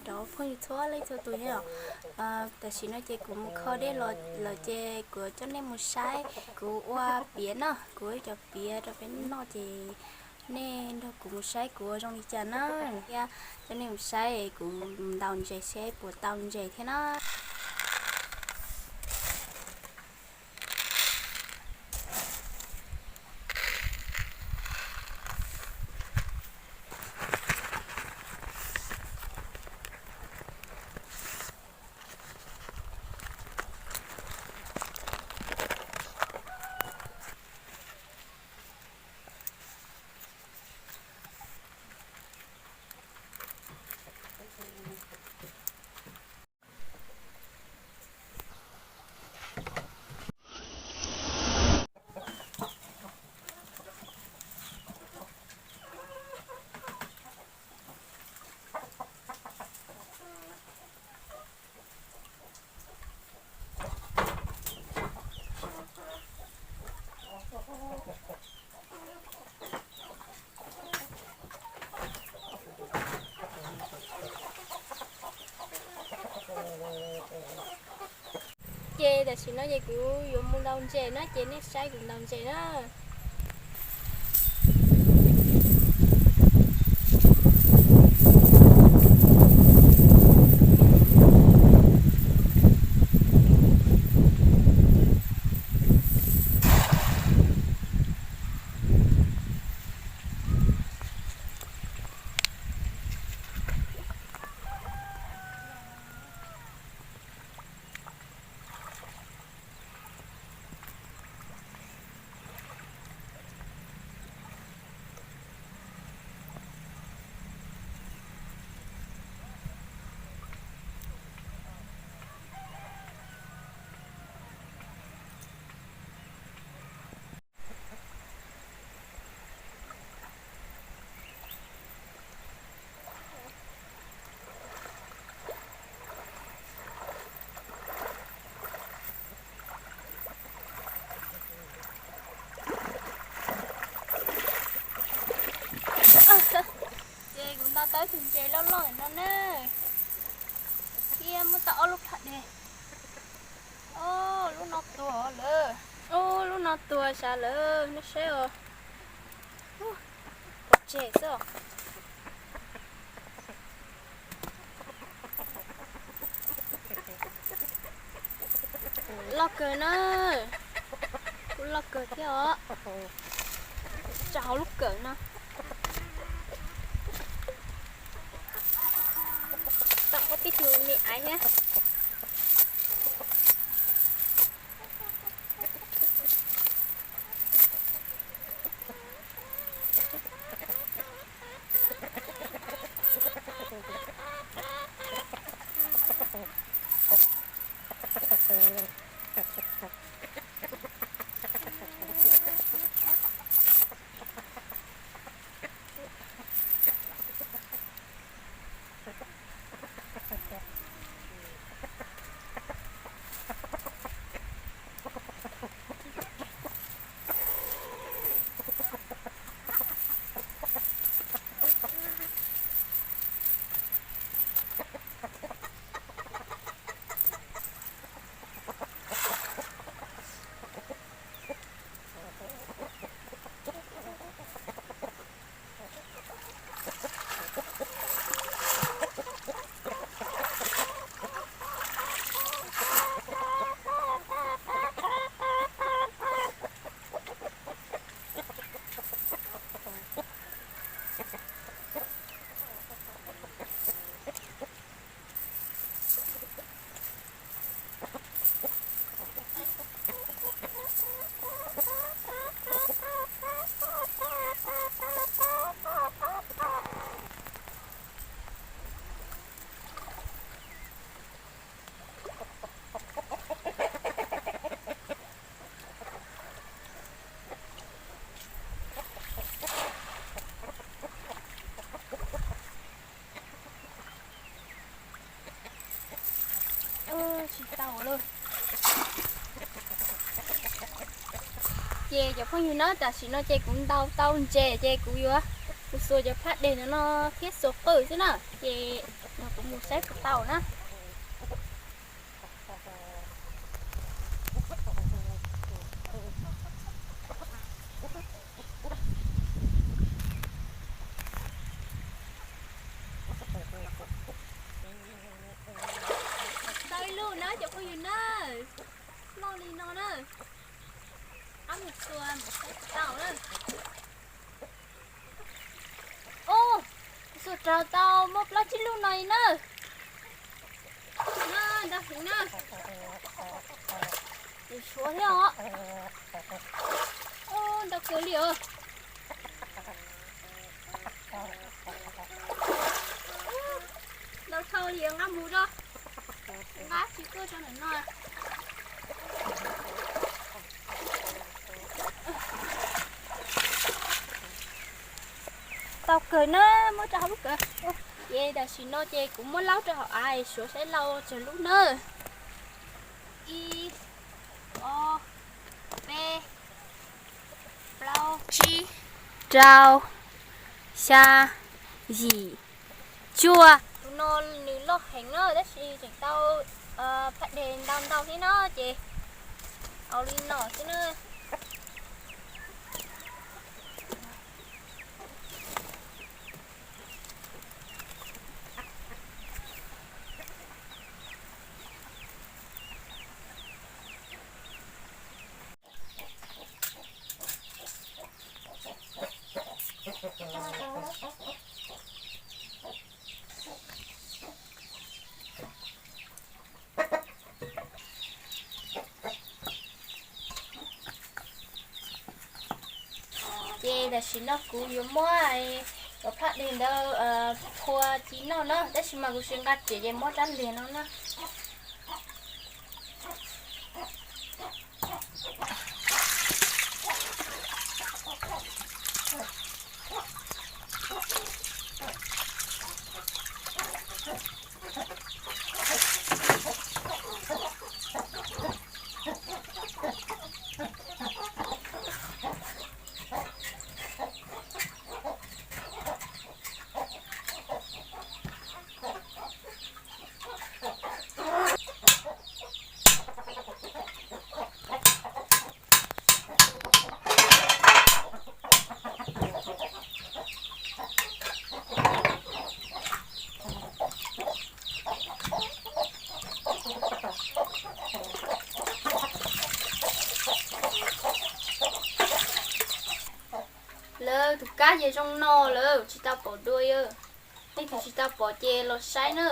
Rau phooj ywg txhua leej txhua tus yom, tam sim no ces kuv mus kho dej los lawm ces kuv coj nej mus saib kuv ua piav no, kuv ua cov piav rau peb noj ces nej nrog kuv mus saib kuv ua zoo li cas na. Thiab coj nej mus saib kuv ntaus ntses seb puas tau ntses thiab na. Ces tam sim no ces kuv yuav mus ntaus ntses na, ces nej saib kuv ntaus ntses na. Ces kuv ntaus tau tus ntses loj loj no na. Thiab muab tau ob lub pham dej. Ob lub no tuag lawm. Ob lub no tuag sav lawm, nej saib os. Pov tseg xwb. Loj kawg na, kuj loj kawg thiab os. Tsa hauv lub kawm no. Tau ob peb tug me aiv thiab. Tsis tau lawm. Ces cov phooj ywg na, tam sim no ces kuv ntaus tau ntses ces kuv yuav Kuv xuas cov phaj deg no no thiab xuas qwj xwb na, ces no kuv mus saib puas tau na. Tau ib lub na cov phooj ywg na, loj li no na. Ab mus xuas mus saib puas tau na. Ub, xuas raug tau muaj plaub tsib lub no li na. Ntau heev na. Suav thiab os. Ub, ntau kawg li os. Ntau dhau li os, nqa mus rau, nqa tsis tuaj rau ntawm no. Tau kawg na, muab rau hauv lub kawm. Ces tam sim no ces kuv muab laub rau hauv av suav saib lau tsawg lub na. Ib, ob, peb, plaub, tsib, rau, xya, yim, cuaj. Tus no nws loj heev na, tab sis tseem tau phaj deg ntau ntau thiab no ces au li no xwb na. Ces tam sim no kuv yuav muab cov phaj deg ntawd phua ci noj na, tab sis mas kuv tsis nqa riam ces muab rab liag no na. Lawv tus kab ces zoo no lawm, tsis tau pom dua yog. Leej twg tsis tau pom ces los saib na.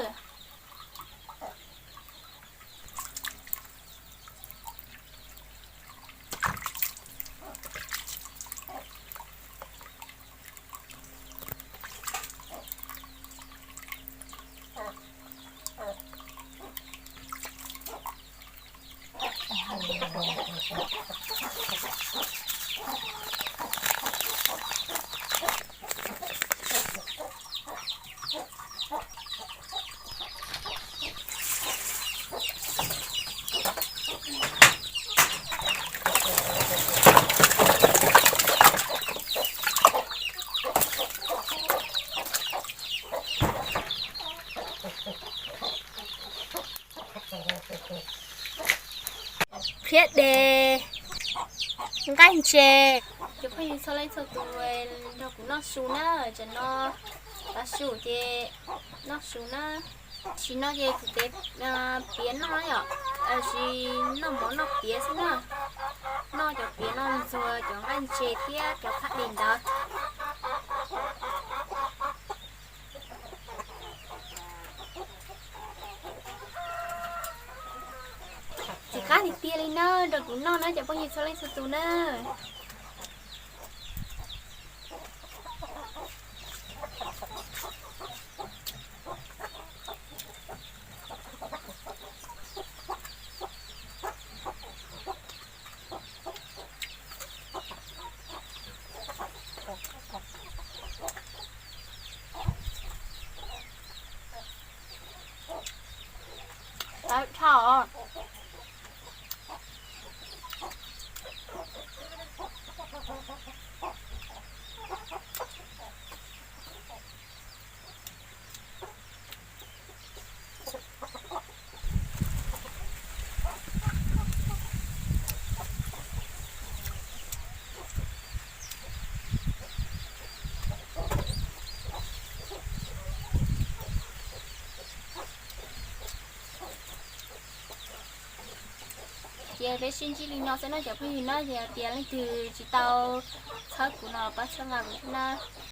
Phaj deg, nqaij ntses. Cov phooj ywg txhua leej txhua tus nrog kuv noj su na, tam no tav su ces noj su na. Tam sim no ces kuv tev piav noj yom, tsis noj mov noj piav xwb na. Noj cov piav no ntxuag cov nqaij ntses thiab cov phaj deg ntawd. Tsis qab tiag tiag li na, nrog kuv noj na cov phooj ywg txhua leej txhua tus na. Tawv dhau. Ces peb sib ntsib li no xwb nawb cov phooj ywg nawb, yog tias leej twg tsis tau txhawb kuv no pab txhawb nqa kuv thiab nawb.